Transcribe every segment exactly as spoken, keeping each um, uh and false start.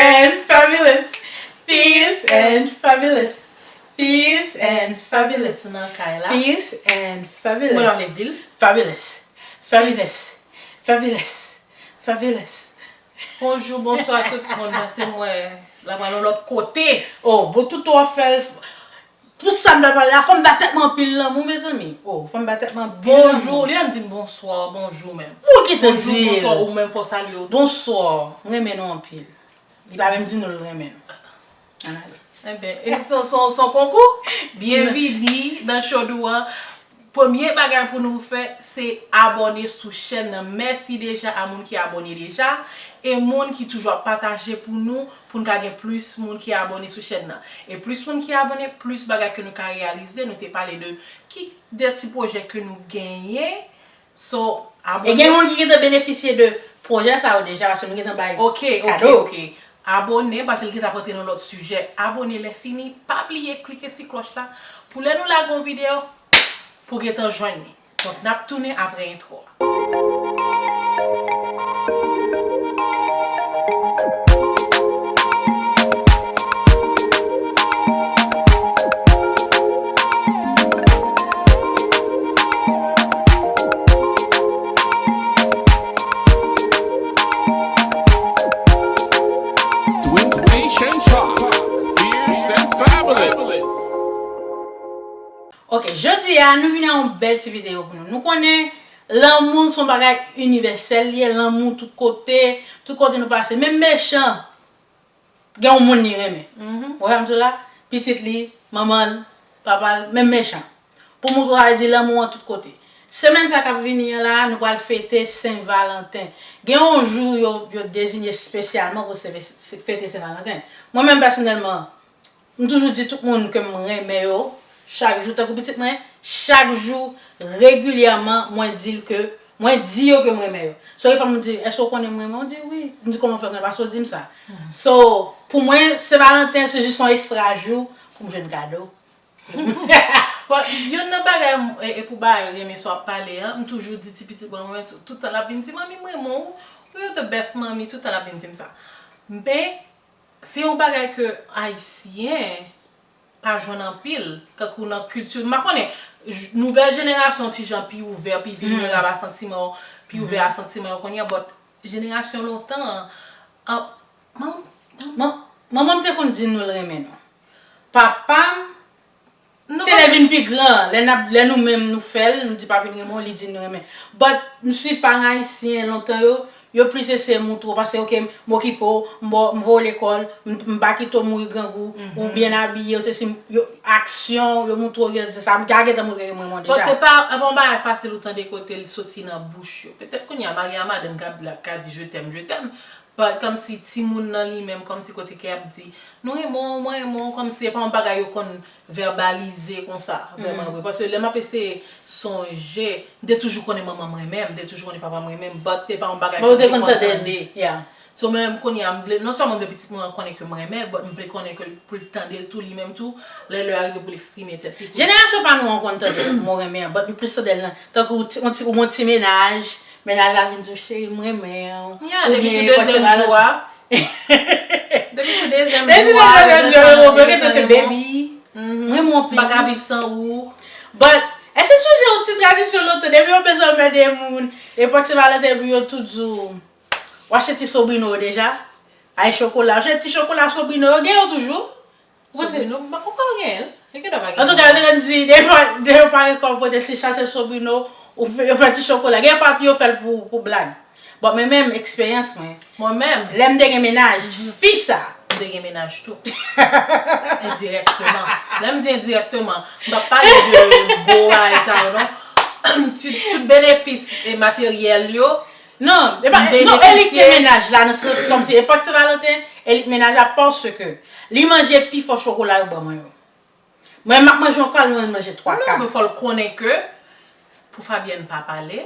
And fabulous. Fierce and fabulous. Fierce and fabulous nan kay la. Fierce and fabulous. Mwen pa vle di l. Fabulous. Fabulous. Fabulous. Fabulous. Bonjou, bonswa tout moun. Pase m wè la pral yon lòt kote. Oh, bon, tout w ap fè l. Pou sa m ta pale la, fanm ba tèt mwen anpil lanmou, mezanmi. Oh, fanm ba tèt mwen anpil lanmou. Bonjou, li menm di m bonswa, bonjou menm. Ou ki te di l. Bonjou, bonswa, ou menm fò w salye yo tou. Bonswa, m renmen nou anpil. Li pa menm di nou l renmen nou. Ann ale. Enben, e se, se, se yon konkou? Byenvini nan show nou an. Premye bagay pou nou fè, se abòne sou chèn nan. Mèsi deja a moun ki abòne deja. E moun ki toujou ap pataje pou nou, pou n ka gen plis moun ki abòne sou chèn nan. E plis moun ki abòne, plis bagay ke nou ka reyalize. Nou te pale de ki de ti pwojè ke nou genyen. So, abòne. E gen moun ki gentan benefisye de pwojè sa yo deja, paske nou gentan bay kado. Ok, ok, ok. Abòne, paske l gentan ap antre nan lòt sijè. Abòne, lè fini, pa bliye klike ti klòch la pou lè nou lage yon videyo, pou w gentan jwenn li. Donk, n ap tounen apre entwo a. Twin Station Talk, fierce and fabulous. Ok, jodi a, nou vin a yon bèl ti videyo pou nou. Nou konnen lanmou se yon bagay inivèsèl, li ye lanmou tout kote, tout kote nou pase. Menm mechan, gen yon moun li renmen. Ou wè sa m di w la? Pitit li, manman l, papa l, menm mechan. Pou moutre w sa vle di lanmou an tout kote. Semèn sa k ap vini an la, nou pral fete Sen Valanten. Gen yon jou yo, yo deziye espesyalman pou se, se, fete Sen Valanten. Mwen menm pèsonèlman, m toujou di tout moun ke m renmen yo, chak jou, tankou pitit mwen, chak jou, regilyèman, mwen di l ke, mwen di yo ke m renmen yo. So, gen fwa m di, "Èske w konnen m renmen w?" Ou di, "Wi." M di, "Kòman w fè konnen?" Paske w di m sa. So, pou mwen, Sen Valanten, se jis yon ekstra jou pou m jwenn kado. Bon, youn nan bagay, e, e pou bagay renmen sa w ap pale an, m toujou di ti pitit mwen, mwen, tout, tout tan l ap vin di, "Manmi, m renmen w. Ou, you're the best manmi." Tout tan l ap vin di m sa. Men, se yon bagay ke Ayisyen pa jwenn anpil, tankou nan kilti. M pa konnen, j-, nouvèl jenerasyon ti jan pi ouvè, pi vilnerab a santiman yo, pi ouvè a santiman yo kounye a, but jenerasyon lontan an, an, man-, man-, manman m te konn di nou l renmen nou. Papa m, se lè vin pi gran, lè n ap, lè nou menm nou fè l, nou di papi n renmen w, li di n renmen. But, m swiv paran ayisyen lontan yo, yo plis eseye moutre w, paske, ok, m okipe w, m ba w, m voye w lekòl, m, m pa kite w mouri grangou, ou byen abiye, ou se si, yo, aksyon, yo moutre w, yo di sa, m ka gentan moutre ke m renmen w deja. But se pa, se pa yon bagay fasil ou tande kote l soti nan bouch yo. Petèt kounye a, mari a madanm k ap di l ap ka di, "Je t'aime, je t'aime." But kòmsi timoun nan li menm, kòmsi kote ke ap di, "Nou renmen w, mwen renmen w," kòmsi se pa yon bagay yo konn vèbalize konsa, vrèman vre. Paske lè m ap eseye sonje, m te toujou konnen manman m renmen m, m te toujou konnen papa m renmen m, but se pa yon bagay ke m te konn tande. So, mwen menm kounye a, m vle, non sèlman m vle pitit mwen an konnen ke m renmen l, but m vle konnen ke l, pou l tande l tou, li menm tou, lè lè a rive pou l eksprime tèt li tou. Jenerasyon pa nou an konn tande mo renmen an, but nou plis tande l nan, tankou ti, yon ti, yon ti mennaj, mennaj la vin di w, "Cheri, m renmen w." Yeah, depi sou dezyèm jou a. Depi sou dezyèm jou a, yo gentan se baby. Mwen, mwen, m pa ka viv san ou. But, èske w sonje yon ti tradisyon lontan, depi yo bezwen anmède moun, epòk Sen Valanten, epi yo tou di w, "W achte ti sobrino w deja?" Ay chokola, w achte ti chokola sobrino yo, gen yo toujou? Sobrino, m pa konn pa gen l. E ki dwa pa gen l. Antouka, yo te konn di, defwa, de yo pa gen kòb pote ti sachè sobrino, ou fè, yo fè ti chokola. Gen fwa, yo fè l pou, pou blag. Bon, men menm eksperyans mwen. Mwen menm. Lè m te gen mennaj, fi sa. M te gen mennaj tou. Endirèkteman. Lè m di endirèkteman, m p ap pale de gwo bagay sa yo, non. Tout, tout benefis e materyèl yo. Non, e pa, non, e li k te mennaj la, nan sans kòmsi, epòk Sen Valanten, e li k mennaj la, paske li manje pifò chokola yo ban mwen yo. Mwen, m ap manje yon kal, mwen manje twa kal. Non, men fò l konnen ke pou Fabienne pa pale,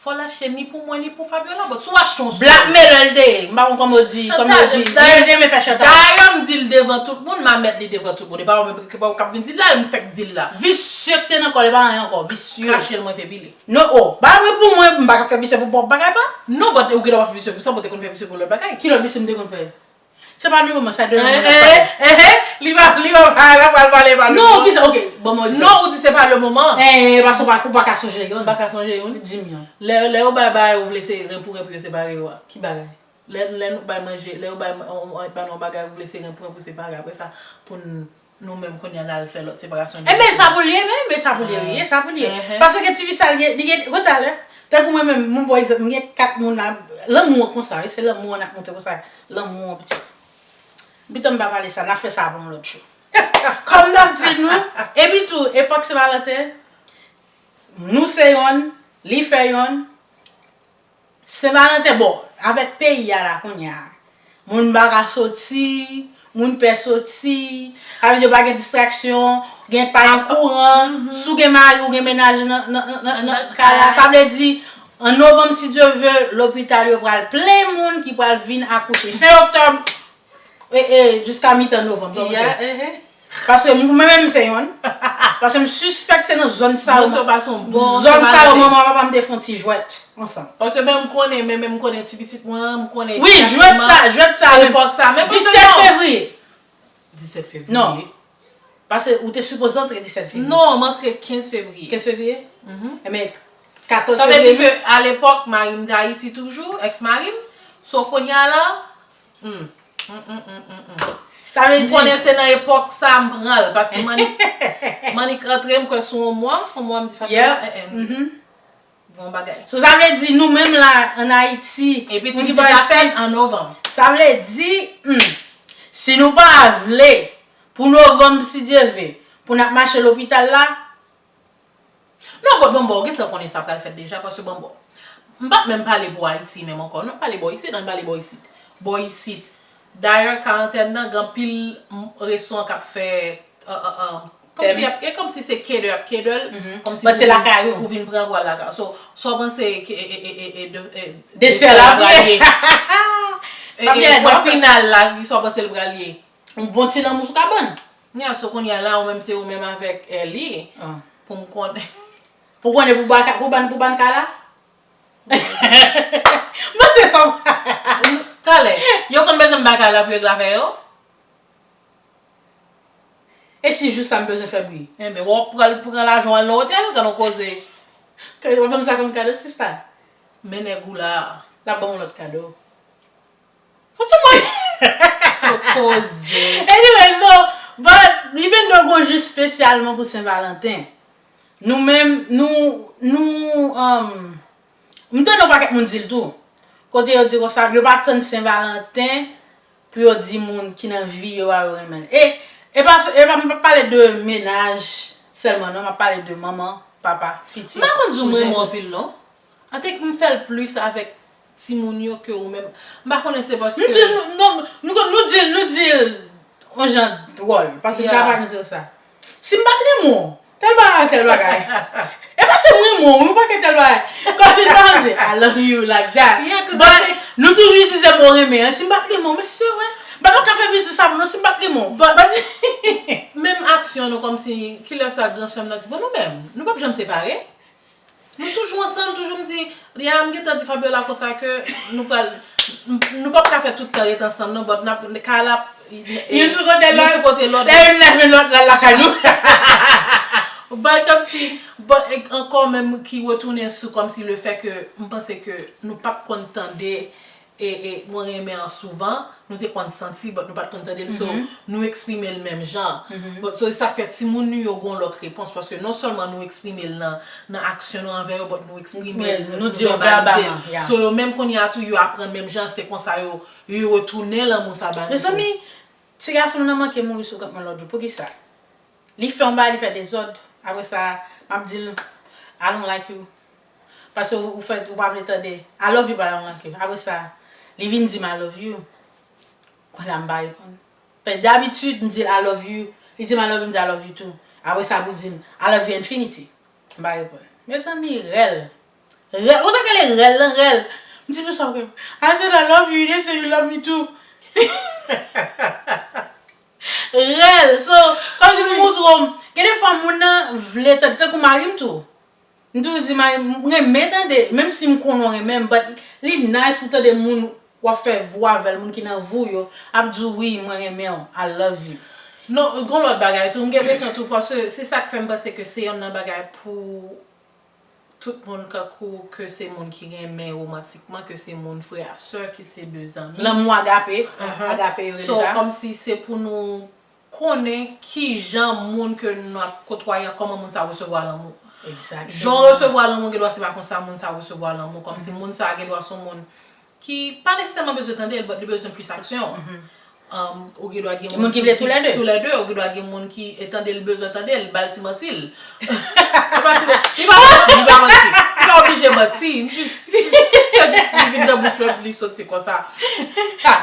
fò l achte ni pou mwen, ni pou Fabiola. But si w achte yon sèl. Blackmailer l te ye. M pa konn kòman yo di, kòman yo di. Li te renmen fè chantaj. Dayè, m di l devan tout moun, m a mèt li devan tout moun. E pa ou menm ki, ki, ki ap vin di l la, m fèk di l la. Visye k te nan kò l, e pa anyen ankò. Visye. Krache l, mwen te pile. Non, oh, ba mwen pou mwen, m pa ka fè visye pou pwòp bagay pa m. Non, but ou gen dwa pa fè visye pou sa, but ou te konn fè visye pou lòt bagay. Ki lòt visye m te konn fè? Se pa le moman, sa de lè. Eh, eh, eh, eh, li pa, li pa, pa, la pral pale pa le moman. Non, ki sa, ok, bon, mwen di sa. Non, ou di se pa le moman. Eh, paske ou pa, ou pa ka sonje youn. Ou pa ka sonje youn. Di m youn. Lè, lè yo bay bagay, ou vle se ren pou ren pou yo separe yo a. Ki bagay? Lè, lè nou bay manje, lè yo bay, on, on, ba nou yon bagay, ou vle se ren pou ren pou separe. Apre sa, pou n, nou menm kounye a n al fè lòt separasyon. E men sa pou l ye, men, men sa pou l ye, wi, e sa pou l ye. Paske ti fi sa, li gen, li gen, kote a lè, tankou mwen menm, mwen ba w egzanp, mwen gen kat moun la, lanmou an konsa, wi, se lanmou an n ap montre konsa, lanmou an pitit. Bitan m pa pale sa, n a fè sa pou yon lòt jou. Kòm n ap di nou, epi tou, epòk Sen Valanten, nou se yonn, li fè yonn, Sen Valanten, bon, avèk peyi a la kounye a, moun pa ka soti, moun pè soti, sa vle di yo pa gen distraksyon, gen pa gen kouran, si w gen mari ou gen mennaj nan, nan, nan, nan, nan kay la, sa vle di, an novanm, si Dye vle, lopital yo pral plen moun ki pral vin akouche. Fen oktòb, e, e, jiska mitan novanm, sa w panse? Paske m, mwen menm se yonn. Paske m sispèk se nan zòn sa yo. Zòn sa yo, manman papa m te fè yon ti jwèt ansanm. Paske men m konnen, men, men m konnen ti pitit mwen, m konnen. Wi, jwèt sa, jwèt sa menm. Epòk sa menm. Disèt fevriye. Disèt fevriye. Non. Paske ou te sipoze antre disèt fevriye. Non, m antre kenz fevriye. Kenz fevriye? Enben, katòz fevriye. Sa vle di ke alepòk, mari m te Ayiti toujou, èks mari m. So, kounye a la, Hmm. Hmm, hmm, hmm, hmm, hmm. Sa vle di. M konnen se nan epòk sa m pran l, paske Manik, Manik rantre, m kwè sou yon mwa, yon mwa m di Fabiola, eh, eh, m di, gon bagay. So, sa vle di, nou menm la, ann Ayiti, epi ti pitit la fèt an novanm. Sa vle di, hmm, si nou pa vle, pou novanm, si Dye vle, pou n ap mache lopital la, Non, but bon, bon, ou gentan konnen sa pral fèt deja, paske bon, bon. M p ap menm pale bò Ayiti menm ankò, non, m pale bò isit, ann pale bò isit. Bò isit. Dayè, karantèn nan, gen anpil m-, restoran k ap fè, euh, euh, euh, kòmsi y ap, e kòmsi se cater, y ap cater l, kòmsi pou vin pran pou al lakay ou. So, sa w panse ke, e, e, e, e, de, e, desè la pral ye? E, e, pwen final la, ki sa w panse l pral ye? Yon bon ti lanmou sou kabann. Nya, so kounye a la, ou menm se ou menm avèk Ellie. Pou m konnen. Pou konnen pou ba, pou ban, pou ban kay la? Mwen se sa. Talè, yo konn bezwen m ba kay la pou yo regle afè yo? E si jou sa m bezwen fè bri? Enben, w ap pran, pran lajan w al nan otèl, gad yon koze. Kay, w ap ban m sa kòm kado, sista? Men nèg ou la. L ap ban m yon lòt kado. Soti mwen. Koze. Anyway, so, but, even though gon jou espesyalman pou Sen Valanten, nou menm, nou, nou, um, m tande yon pakèt moun di l tou. Kote yo di konsa, yo pa tann Sen Valanten pou yo di moun ki nan vi yo a yo renmen l. E, e pa, e pa, m pa pale de mennaj sèlman, non, m ap pale de manman, papa, pitit, kouzen. M pa konn di w m renmen w anpil, non. Antèk m fè l plis avèk timoun yo ke ou menm. M pa konnen se paske. Nou di l, nou, nou, nou, nou di l, nou di l yon jan dwòl, paske m ta pa di l sa. Si m pa t renmen w, tèl bagay, tèl bagay. E pa si m renmen w, wi, ou pa gen tèl bagay. Kòmsi m pa di, "I love you like that." But, nou toujou itilize mo renmen an. Si m pa t renmen w, mesye, wè. M pa t ap ka fè biznis avè w, non, si m pa t renmen w. But, menm aksyon nou kòmsi, kilè sa gran sè m nan di, bon, nou menm, nou p ap janm separe. Nou toujou ansanm, toujou m di, ya, m gentan di Fabiola konsa ke nou pral, nou p ap ka fè tout tan ret ansanm, non, but n ap, kay la, youn sou kote lòt, youn sou kote lòt, lè youn leve lòt la lakay nou. But kòmsi, but, e, ankò menm ki retounen sou kòmsi le fè ke m panse ke nou p ap konn tande e, e, mwen renmen an souvan, nou te konn santi, but nou pa t konn tande l, so, nou eksprime l menm jan. But, so, e sa k fè timoun nou yo gon lòt repons, paske non sèlman nou eksprime l nan, nan aksyon nou anvè yo, but nou eksprime l, nou di yo vèbalman, yeah. So, yo menm kounye a tou, yo aprann menm jan, se konsa yo, yo retounen lanmou sa ba nou tou. Mezanmi, ti gason m nan manke mouri sou kont mwen lòt jou. Poukisa? Li fè yon bagay, li fè dezòd. Apre sa, m ap di l, "I don't like you." Paske ou, ou fè, ou pa vle tande. "I love you, but I don't like you." Apre sa, li vin di m, "I love you." Kounye a m pa reponn. Fè dabitid, m di l, "I love you." Li di m, "I love you," m di, "I love you too." Apre sa, pou l di m, "I love you infinity." M pa reponn. Mezanmi, rèl. Rèl. Ou sa rele rèl lan, rèl. M di pou sa, ok. I said, "I love you," they say, "You love me too." Rèl. So, kòmsi pou montre w, gen de fwa moun nan vle tande, tankou mari m tou. M toujou di mari m, m renmen tande, menm si m konnen w renmen m, but li nice pou tande moun w ap fè vou avè l, moun ki nan vou yo ap di w, "Wi, mwen renmen w, I love you." Non, gon lòt bagay tou, m gen enpresyon tou, paske se sa k fè m panse ke se yonn nan bagay pou tout moun, kankou ke se moun ki renmen womantikman, ke se moun frè a sè, ke se de zanmi. Lanmou agape, agape yo rele sa. So, kòmsi se pou nou konnen ki jan moun ke n ap kotwaye an, kòman moun sa resevwa lanmou. Jan w resevwa lanmou, gendwa se pa konsa moun sa resevwa lanmou. Kòmsi moun sa gendwa se yon moun ki pa nesesèman bezwen tande l, but li bezwen plis aksyon. Um, ou gendwa gen moun ki vle toulède. Toulède, ou gendwa gen moun ki, e tande l bezwen tande l, ba l ti manti l. Li pa ti, li pa manti, li pa manti. Li pa oblije manti, li jis, li jis, li vin nan bouch mwen, li soti konsa.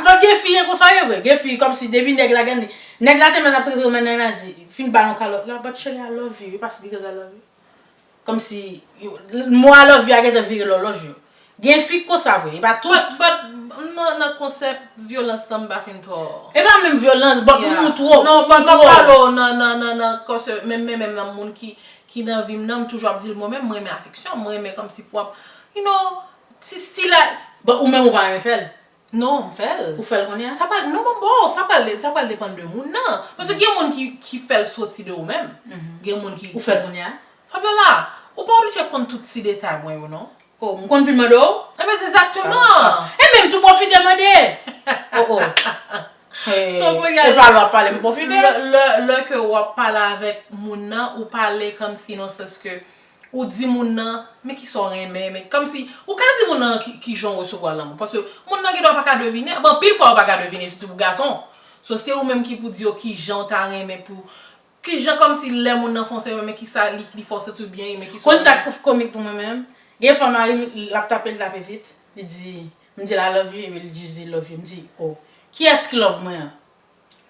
Non, gen fi, e konsa yo vre. Gen fi, kòmsi depi nèg la gen, nèg la te mèt ap trete w, men nèg la di, fin ba l yon kalòt la, "But cheri, I love you, e pa si because I love you." Kòmsi, yo, mo I love you a gentan vire lòlòj yo. Gen fi k konsa vre, e pa tout. But, but, nan, nan konsèp vyolans lan, m pa fin twò. E pa menm vyolans, but ou moutre w, non, but m ap pale w nan, nan, nan, nan, kòmsi, menm, menm, menm nan moun ki, ki nan vi m nan, m toujou ap di l, mwen menm, mwen renmen afeksyon, mwen renmen kòmsi pou ap, you know, ti stil la. But ou menm ou pa renmen fè l? Non, m fè l. Ou fè l kounye a? Sa pral, non, bon, bon, sa pral, sa pral depann de moun nan. Paske gen moun ki, ki fè l soti de ou menm. Gen moun ki. Ou fè l kounye a? Fabiola, ou pa oblije konn tout ti detay mwen yo, non. Oh, m konn vin mande w? Ebyen, se egzakteman. E menm tou pwofite mande. Oh, oh. So, pou gade, e pale w ap pale, m pwofite. Lè, lè, lè ke w ap pale avèk moun nan, ou pale kòmsi nan sans ke ou di moun nan, men kisa w renmen, men kòmsi, ou ka di moun nan ki, ki jan w resevwa lanmou. Paske moun nan gendwa pa ka devine, bon, anpil fwa yo pa ka devine, sitou pou gason. So, se ou menm ki pou di yo ki jan w ta renmen pou, ki jan kòmsi lè moun nan fè w sa, men kisa li, li fè w santi w byen, men kisa w renmen. Konn sa k komik pou mwen menm? Gen fwa mari m, l ap tape, l tape vit, li di, m di l I love you, epi l jis di love you. M di, oh, kiyès ki love mwen an?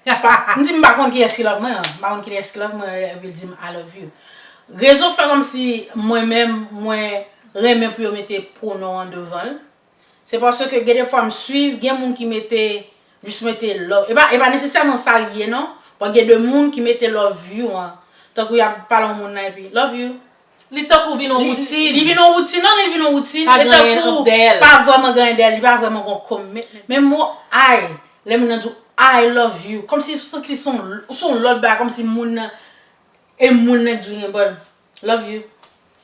M di m pa konn kiyès ki love mwen an. M pa konn kiyès ki love mwen an, epi l di m I love you. Rezon fè kòmsi mwen menm, mwen renmen pou yo mete pwonon an devan l. Se paske gen de fwa m swiv, gen moun ki mete, jis mete love. E pa, e pa nesesèman sa l ye, non. Bon, gen de moun ki mete love you an. Tankou y ap pale yon moun nan epi, love you. Li tankou vin yon woutin. Li vin yon woutin, non, li vin yon woutin. Pa gen anyen dèyè l. Pa vrèman gen anyen dèyè l, li pa vrèman gon commitment. Men mo I, lè moun nan di w, "I love you," kòmsi ou santi se yon, se yon lòt bagay, kòmsi moun nan, e moun nan di w, "Bon, love you."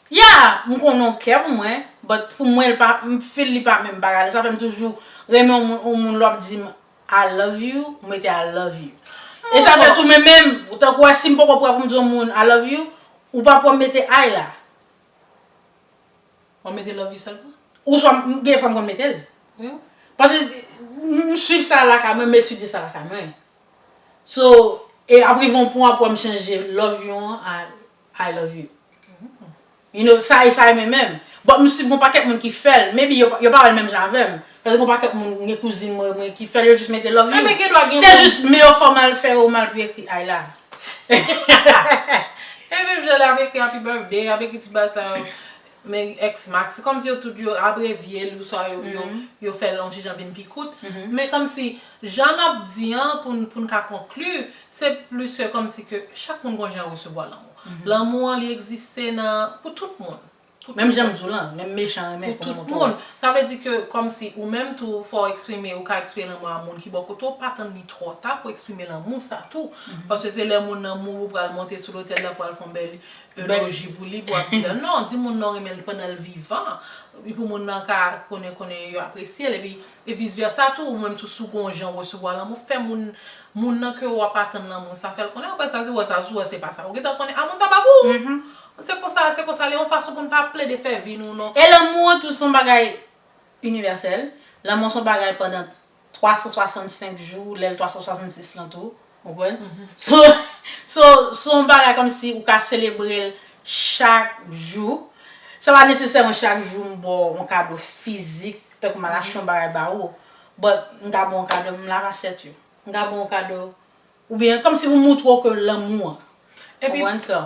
Yeah, m konnen w kè pou mwen, but pou mwen, l pa, m feel li pa menm bagay la. Sa fè m toujou renmen yon moun, yon moun lè w ap di m, "I love you," ou mete "I love you." E sa fè tou, men menm, tankou wè, si m poko prè pou m di yon moun, "I love you," ou pa pou mete I la. W ap mete love you sèlman? Ou swa, m, gen fwa m konn mete l. Wi. Paske m, m swiv sa lakay mwen, m etidye sa lakay mwen. So, e ap rive yon pwen apre m chanje love you an a I love you. You know, sa e sa e menm menm. But m swiv gon pakèt moun ki fè l. Maybe yo, yo pa wè l menm jan avè m. Paske gon pakèt moun, gen kouzin mwen, mwen ki fè l, yo jis mete love you. Ebyen, gen dwa gen moun. Se jis meyè fòm al fè yo mal pou ekri I la. E menm jan l ap ekri happy birthday, ap ekri tout bagay sa yo. Men X Max, se kòmsi yo tout yo abrevye l, oswa yo, yo, yo fè l yon ti jan vin pi kout. Men kòmsi, jan n ap di an, pou n, pou n ka konkli, se plis ke kòmsi ke chak moun gon jan resevwa lanmou. Lanmou an, li egziste nan, pou tout moun. Menm jan m di w lan, menm mechan renmen pou tout moun. Sa vle di ke kòmsi ou menm tou, fò w eksprime, ou ka eksprime lanmou a moun ki bò kote w, pa tann li twò ta pou eksprime lanmou sa tou. Paske se lè moun nan mouri, ou pral monte sou lotèl la pou al fè yon bèl eloji pou li, pou ap di l, non, di moun nan w renmen l pandan l vivan. Epi pou moun nan ka konnen, konnen yo apresye l, epi, e vis versa tou, ou menm tou, si w gon jan w resevwa lanmou, fè moun, moun nan ke w ap atann lanmou sa, fè l konnen, apre sa, si w wè sa, si w wè se pa sa, ou gentan konnen, a, moun sa pa pou ou. Se konsa, se konsa, li yon fason pou n pa plede fè vi nou, non. E lanmou an tou se yon bagay inivèsèl. Lanmou se yon bagay pandan twa san swasannsenk jou, lè l twa san swasannsis lan tou, w konprann? So, so, se yon bagay kòmsi ou ka selebre l chak jou. Sa pa nesesèman chak jou m ba w yon kado fizik, tankou m al achte yon bagay ba ou. But m ka ba w yon kado, m lave asyèt yo. M ka ba w yon kado. Oubyen, kòmsi pou moutre w ke lanmou an. Epi, konprann sa?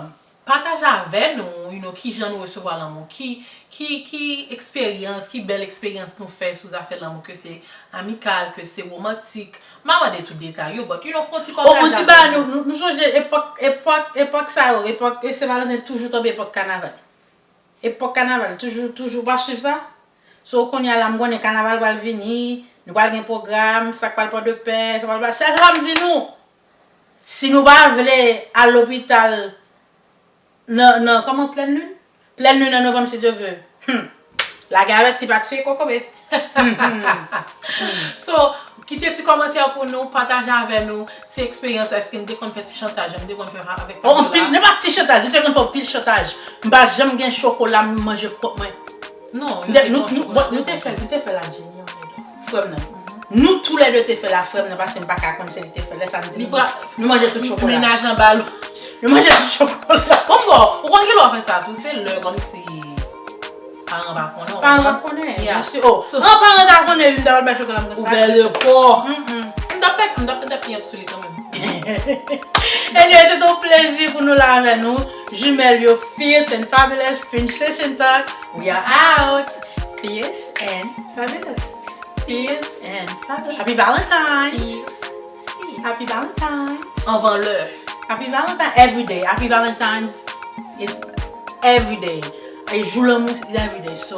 Pataje avè nou, you know, kijan nou resevwa lanmou, ki, ki, ki eksperyans, ki bèl eksperyans nou fè sou zafè lanmou, ke se amikal, ke se womantik. M pa mande tout detay yo, but, you know, fè yon ti pataje avè nou. O, yon ti bagay, nou, nou, nou sonje epòk, epòk, epòk sa yo, epòk, e Sen Valanten toujou tonbe epòk kanaval. Epòk kanaval, toujou, toujou, w pa swiv sa? So, kounye a la, m konnen kanaval pral vini, Nou pral gen pwogram, sa k pral Pòdepè, sa pral, se sa m di nou. Si nou pa vle al lopital nan, nan, kòman, plèn lin? Plèn lin an novanm, si Dye vle. Hmm. Lage avèti pa k sou kokobe. So, kite ti kòmantè pou nou, pataje avè nou ti eksperyans, èske n te konn fè ti chantaj, n te konn fè avèk Oh, anpil, nan pa ti chantaj, nou te konn fè anpil chantaj. M pa janm gen chokola m manje pou kont mwen. Non, Nou te- nou- nou- bon, nou te fè, nou te fè la Jenny, frè m nan. Nou tou lè de te fè la frè m nan, paske m pa ka konn se li te fè lè sa nou te. Li pra- Nou manje tout chokola. Menaj anba lou. Nou manje tout chokola. Bon, bon, ou konn ki lè w fè sa tou, se lè kòmsi paran pa konnen. Paran pa konnen, Yeah. Byen si. Oh, So- an paran ta konnen, m ta pral bay chokola m Ou konsa. bèl de kò. M t ap fè, m t ap fè tèt fiyèp sou li kanmenm. Anyway, se te yon plezi pou nou la avè nou. Jimèl yo, Fierce and Fabulous, Twin Session Talk. We are out. Fierce and fabulous. Fierce And fabulous. Happy Valentine's. Fierce. Happy Valentine's. Anvan lè. Happy Valentine's every day. Happy Valentine's is every day. E jou lanmou is every day. So,